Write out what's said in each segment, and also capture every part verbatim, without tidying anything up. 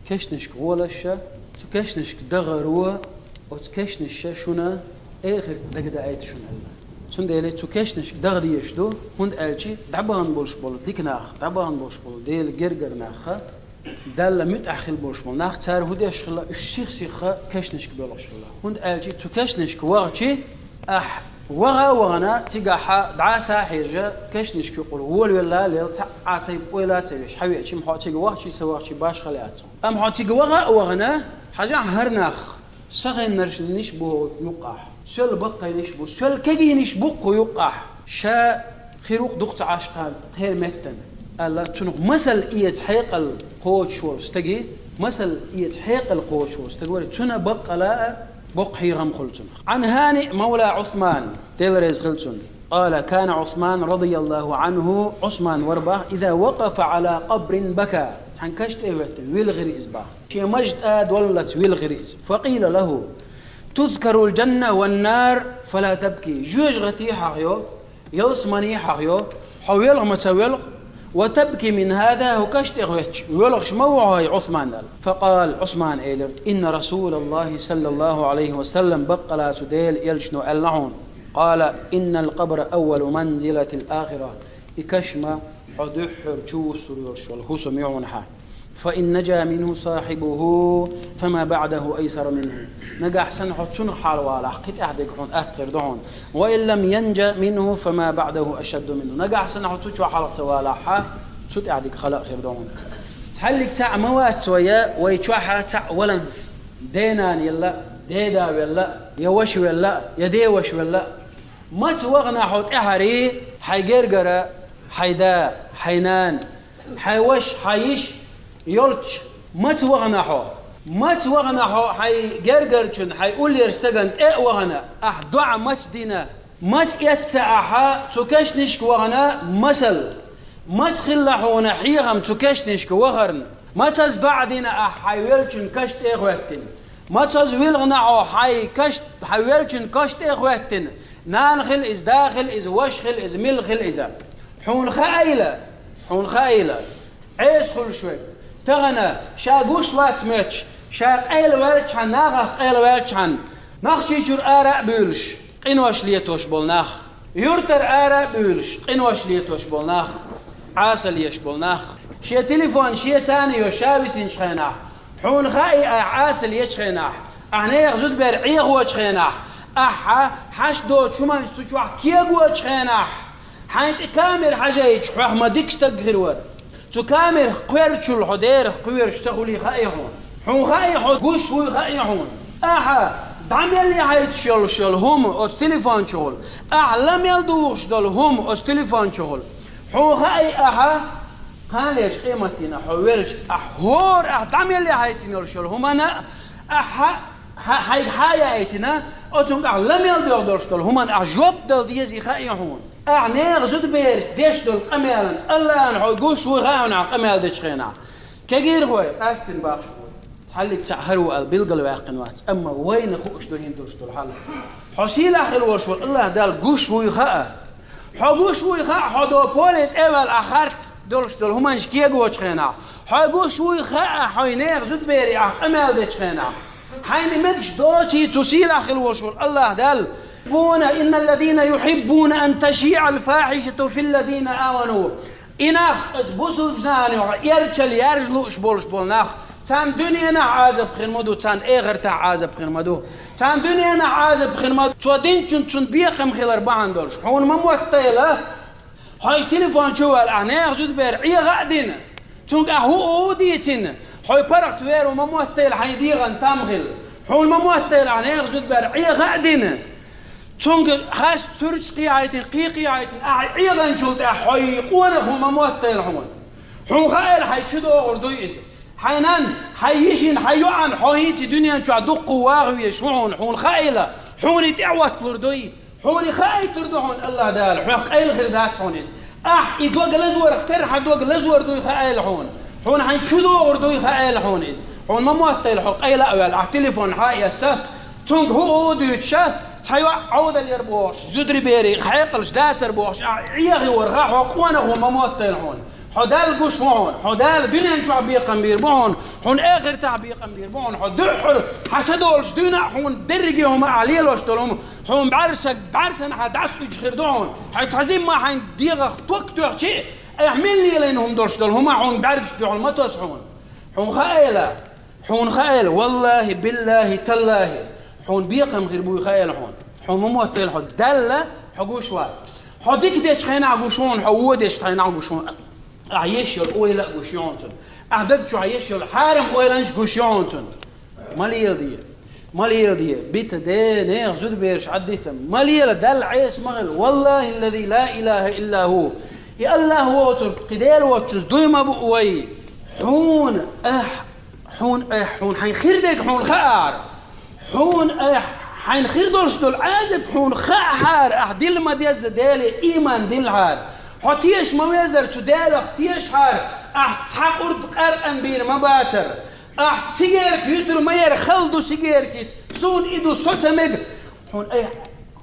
Кешнашка гӀолаш а, цу кешнашка дахаро, оцу кешнаша шуна эхарт дагадаийта шуна аьлла. Цундела цу кешнашка даха дезаш ду, хӀунда аьлча дӀабахана болуш болу дика нах, дӀабахана болуш болу Делан гергара нах, Далла муьтӀахь хила болуш болу нах, цара хӀун деш хилла, уьш сих-сиха кешнашка боьлхуш хилла. ХӀунда аьлча цу кешнашка вахча, ахь ваха а вахана, цигахь дӀаса а хьежа, кешнашка юкъара волавелла а лела, цхьа а тайпа ойла а ца веш, хьавеача, хьо цига вахча а ца вахча а башхалла яц хьуна. Амма хьо цига ваха а вахана, хьажахь, хӀара нах сахийнарш бу юккъахь, соьл баккхийнарш бу, соьл кегийнарш бу кху юккъахь, ша хир ву-кх дукха ца Ӏаш кхана кхечу меттана, аьлла, цунах масал эца хьекъал кхочуш волу стаге, масал эца хьекъал кхочуш волу стаг вара, цуьнан баккъала а боккха хьехам хуьлу цунах. Ӏан ХӀани мавла Ӏусман, Дела реза хила цунна. Къала: кана Ӏусман радияллаху Ӏанху, Ӏусман вара боху, иза вакъафа Ӏала къабрин бака, цхьана каш тӀе а хӀоьттина, вилхира иза боху. Шен мажа тӀа доллалц вилхира иза. Факъила лаху: тузкарул жанна ван нар, фала табки. Жоьжахати хьахайо, ялсамани хьахайо, хьо велха ма ца воьлху, ва табки мин хӀаза, хӀокху каш тӀе хӀоьттича воьлхуш ма ву хьо, Ӏусман, аьлла. Факъала, Ӏусмана элира: инна расулаллахи саллаллаху Ӏалайхи ва саллам, баккъала цу Делан элчано аьлла хьуна. Къала: иннал къабра аввалу манзилатил ахира. И каш ма хьо дуьххьара чу вуссур йолуш йолу хӀусам ю хьуна хьан. Фа ин нажа минху сахьибуху, фама баъдаху айсара минху. Нагахь санна хьо цунах хьалавалахь, кхин тӀаьхьа дерг хьуна атта хир ду хьуна. Ва ин лам янжа минху, фама баъдаху ашадду минху. Нагахь санна хьо цу чохь хьалха ца валахь, цу тӀаьхьа дерг хала а хир ду хьуна. Цхьаллиг цхьаъ ма вац вай, вай чохь цхьаъ валан, денана елла, деда велла, я ваша велла, я деваша велла. Маца вахана хьо тӀаьхьарий, хьайн гергара хьайн да, хьайн нана, хьайн ваша, хьайн йиша йолчу? Маца вахана хьо? Маца вахана хьо хьайн гергарчун, хьайн уллера стагана тӀе а вахана, ахь доӀа маца дина? Маца эцна ахьа цу кешнашка вахана масал? Маца хилла хьуна хьехам цу кешнашка вахарна? Мацаза доӀа дина ахьа хьайн веллачун каш тӀе а хӀоьттина? Мацаза вилхина хьо хьайн каш, хьайн веллачун каш тӀе а хӀоьттина? Нана хила иза, да хила иза, ваша хила иза, мила хила иза. Хьуна хаийла, хьуна хаийла, Ӏеса хуьлуш верг, тахана ша гуш вац моьттуш, ша къайлаваьлчхьана, нахах къайлаваьлчхьана, Нохчийчуьра ара а буьйлуш, къинош летош болу нах, юьртара ара а буьйлуш, къинош летош болу нах, Ӏесалла еш болу нах, шен телефон шеца йо ша висинчу хенахь, хьуна хаий ахь Ӏесалла ечу хенахь, ахь нехан зудабер Ӏехочу хенахь, ахьа хьашт доцу хӀуманаш цу чохь кегочу хенахь, хьайн тӀе камера хьажийча, хьох ма дика стаг хир вара. Цу камерах кхоьручул хьо дерах кхоьруш ца хуьлий хаий хьуна? Хьуна хаий, хьо гуш вуй хаий хьуна? Ахьа дӀа мел яхьийташ йолуш йолу хӀума оцу телефон чухула, ахьа ла мел духуш долу хӀума оцу телефон чухула, хьуна хаий ахьа кханалерчу къематдийнахь хьо велча, ахьа хӀора ахьа дӀа мел яхьийтина йолуш йолу хӀуманна а, ахьа хьа-, хьайга хьа а яийтина, оцунга ахьа ла мел доьгӀу долуш долу хӀуманна ахьа жоп дала дезий хаий хьуна? Ахьа нехан зудабераш деш долу къамелан Аллахьна хьо гуш вуй хаий хьуна ахьа къамел дечу хенахь? Кегийрхой, къаьстина бахаш ву. Цхьаллиг цхьаъ хӀара ву аьлла билгалваьккхина вац, амма вайна хууш ду хӀинца долуш долу хьал. Хьо сийлахь хила волуш волу Аллахь Далла гуш вуй хаа. Хьо гуш вуй хаа, хьо до поле тӀе а ваьлла ахь харц долуш долу хӀуманаш кегочу хенахь. Хьо гуш вуй хаа, хьайн нехан зудаберий ахь къамел дечу хенахь. Хьайна мегаш доций цу сийлахь хила волуш волу Аллахь Далла: «Инна ллазина юхиббуна ан ташиъал фахишату филлазина аману». И нах, оцу бусулба нахана юкъахь эрчалла яржа лууш болуш болу нах, царна дуьненахь Ӏазап хир ма ду, царна эхартахь Ӏазап хир ма ду. Царна дуьненахь Ӏазап хир ма ду, цо динчун цунна бекхам хилар бахьана долуш. Хьуна ма моттайла, хьо телефон чу ваьлла, ахь нехан зудабер Ӏеха а дина, цуьнга ахь хӀуъу а дийцина, хьо паргӀат вер ву ма моттайла хьайн дегӀан там хилла. Хьуна ма моттайла, ахь нехан зудабер Ӏеха а дина, цуьнга хас цуьрчу кхехьайтина, кхе кхехьайтина, ахь Ӏеханчул тӀаьхьа хьо къонах ву ма моттайла хьуна. Хьуна хаийла, хьайн чу догӀур дуй иза. Хьайн нанна, хьайн йишина, хьайн йоӀана хьо хӀинца дуьнен чохь дуккха ваха везаш ву хьуна, хьуна хаийла, хьуна и тӀе а отталур дуй. Хьуна и хаийтур ду хьуна Аллахь Дала, хьох къайла хир дац хьуна иза. Ахь и дог лазорах терра хьан дог лазор дуй хаийла хьуна. Хьуна хьайн чу догӀур дуй хаийла хьуна иза. Хьуна ма моттайла хьо къайла а ваьлла, ахь телефон хьа а эцна, цуьнга хӀуъу а дуьйцуш, цхьа йоӀ Ӏовдал яр бохуш, зударий берий хьекъалш дацар бохуш, ахь Ӏехавар хаа, хьо къонах ву ма моттайла хьуна. Хьо Далла гуш ву хьуна, хьо Дала дуьнен чохь бекхам бийр бу хьуна, Хьуна эхартахь бекхам бийр бу хьуна, хьо дуьххьара, хьан са долуш дуьйна а хьуна дерриге хӀума ахь лелош долу хӀума, хьуна бӀаьрсаг, бӀаьрсана хьан дӀасаоьцуш хир ду хьуна. Хьайн цхьа зимма хьайн дегӀах ток тоьхчи а, айхьа мел лелийна хӀума долуш долу хӀума хьуна бӀаьргаш дуьхьал ма тосу хьуна. Хьуна хаийла, хьуна хаийла, валлахӀи, биллахӀи, таллахӀи, хьуна бекхам хир буй хаийла хьуна. Хьуна ма моттийла хьо, Далла хьо гуш вац. Хьо дика дечу хенахь гуш ву хьуна, хьо вон дечу хенахь гуш ву хьуна. Ахь еш йолу ойла а гуш ю хьуна цунна. Ахь даг чохь еш йолу хьарам ойланаш гуш ю хьуна цунна. Ма леладе. Ма леладе. Бита де, нехан зудабераш Ӏаддита. Ма лела, Далла Ӏеса ма хила. ВаллахӀи ллази ла илахӀа илла хӀу. И АллахӀ воцург кхин Дела воцучуьнца дуй ма бу вай. Хьуна, ахь, хьуна, ахь, хьуна хьайн хир дерг хьуна хаара. Хьуна, ахь, хьайн хир долуш долу Ӏазап хьуна хаахьара, ахь дилла ма-деззара Деле ийман диллахьара. Хьо теша ма-веззара цу Делах тешахьара, ахь цхьа къурд къаьркъан бийр ма бацара. Ахь сигерка юьтур ма яра, хала ду сигерка, суна и ду, со ца мега. Хьуна, ахь,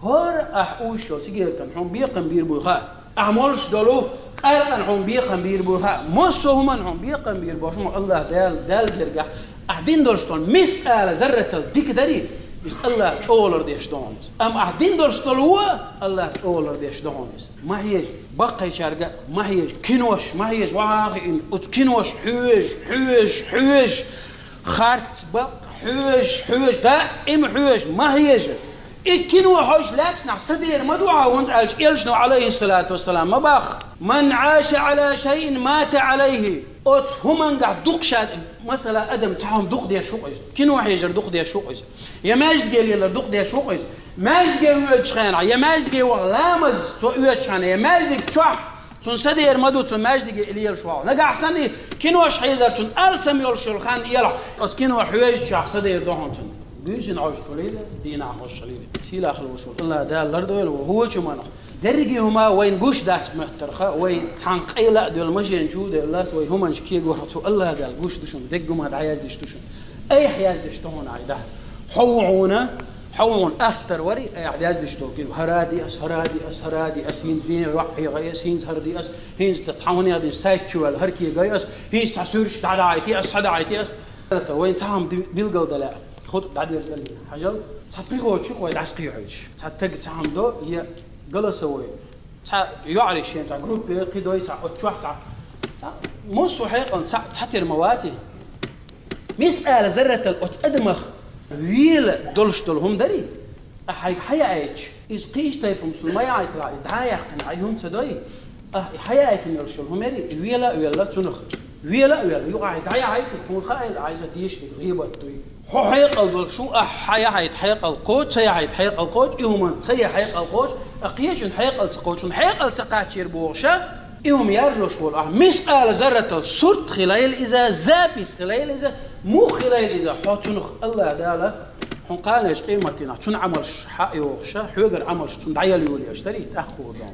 хӀора ахь уьш йолу сигеркан хьуна бекхам бийр буй хаьа. Ахь молуш долу къаьркъан хьуна бекхам бийр буй хаьа. Массо а хӀуман хьуна бекхам бийр бу хьуна АллахӀ Дала, Далла гергахь. Ахь дина долуш долу мискъала зарратал дика дарий, иза АллахӀ чӀогӀа лардеш ду хьуна иза. Амма ахь дина долуш долу вон АллахӀ чӀогӀа лардеш ду хьуна иза. Ма хьежа, баккхийчаьрга а ма хьежа, кинош ма хьежа, вахьа а хиъна, оцу кинош хьоьжуш, хьоьжуш, хьоьжуш, харц баккха хьоьжуш, хьоьжуш, даима хьоьжуш, ма хьежа. И кино хьоьжуш лаьцнахь са дер ма ду хьан, хӀунда аьлча элчано, Ӏалайхиссалату вассалам, ма боху: «Ман Ӏаша Ӏала шайин мата Ӏалайхи». Оцу хӀумангахь дукха ша, масала, адам цхьа хӀума дукха деш ву-кх иза, кино хьежар дукха деш ву-кх иза. Я маьждиге лелар дукха деш ву-кх иза. Маьждиге воьдучу хенахь, я маьждиге ваха ламаз цо оьцучу хенахь, я маьждиг чохь цунна са дер ма ду, цу маьждиге и лелаш вогӀу. Нагахь санна и кинош хьийзар, цунна алсам йолуш йолу хан елахь, оцу кино хьоьжучохь са дер ду хьуна цунна. Буьйсина Ӏовш хуьлийла, дийнахь хозуш хуьлийла. Сийлахь хила волуш волу АллахӀ Дала лардойла вай хӀокху хӀуманах. Дерриге хӀума вайна гуш дац моьттарха, вай цхьана къайла а доьлла, машен чу а девлла, вай хӀуманаш кегорхьа цу АллахӀ Дала гуш ду шуна, деггума дӀаяздеш ду шуна. Айхьа яздеш ду хьуна, айхьа дахьа. Хьо ву хьуна, хьо ву хьуна автор вари, айхьа яздеш ду кхин. ХӀара а ди ас, хӀара а ди ас, хӀара а ди ас, хӀинца вен рохь хьегӀай ас, хӀинца хӀара ди ас, хӀинца цхьа хӀун яздеш сайт чу ваьлла, хӀара кегай ас, хӀинца цхьа суьрташ дӀадахьийти ас, схьадахьийти ас. Вайн цхьа хӀума ди-, билгалдала, хӀуд дӀадерзале. Хьажал, цхьа пригорчух вай дӀасакхехьуьйтуш. Цхьа стаг цхьа хӀума до, я голосовой. Цхьа йоӀарий шен цхьа группе кхидой цхьа, оцу чохь цхьа. Массо а хьекъална цхьа, цхьатера ма ваций. Мискъала зарратал оцу адамах вела долуш долу хӀума дарий? Ахьа хьайга хьаяйча, иза кхечу тайпана суна ма яхьайтарахь, и дӀа а яьккхина, хьайн хӀума ца дой. Ахьа и хьаяйтина йолуш йолу хӀума ярий, и вела а велла цунах. Вела а велла, юкъахь и дӀаяхьайта, хьуна хаийла, Ӏайса дешниг гӀийбат дуй. Хьо хьекъал долуш ву, ахьа хьаяхьайта хьекъал кхочу, ца яхьайта хьекъал кхочу, и хӀуманна ца ян хьекъал кхочу, а кхечун хьекъал ца кхочун, хьекъал ца кхачийра бохуша, и хӀума яржош волу ахьа мискъала зарратал сурт хилайла иза, запись хилайла иза, мух хилайла иза, хьо цунах АллахӀ Дала, хьуна кханерчу къематдийнахь, цуьнан Ӏамалш хьа а йохуша, хьоьгара Ӏамалш цунна дӀаяла йолуш дарий, тӀаккха хуур ду.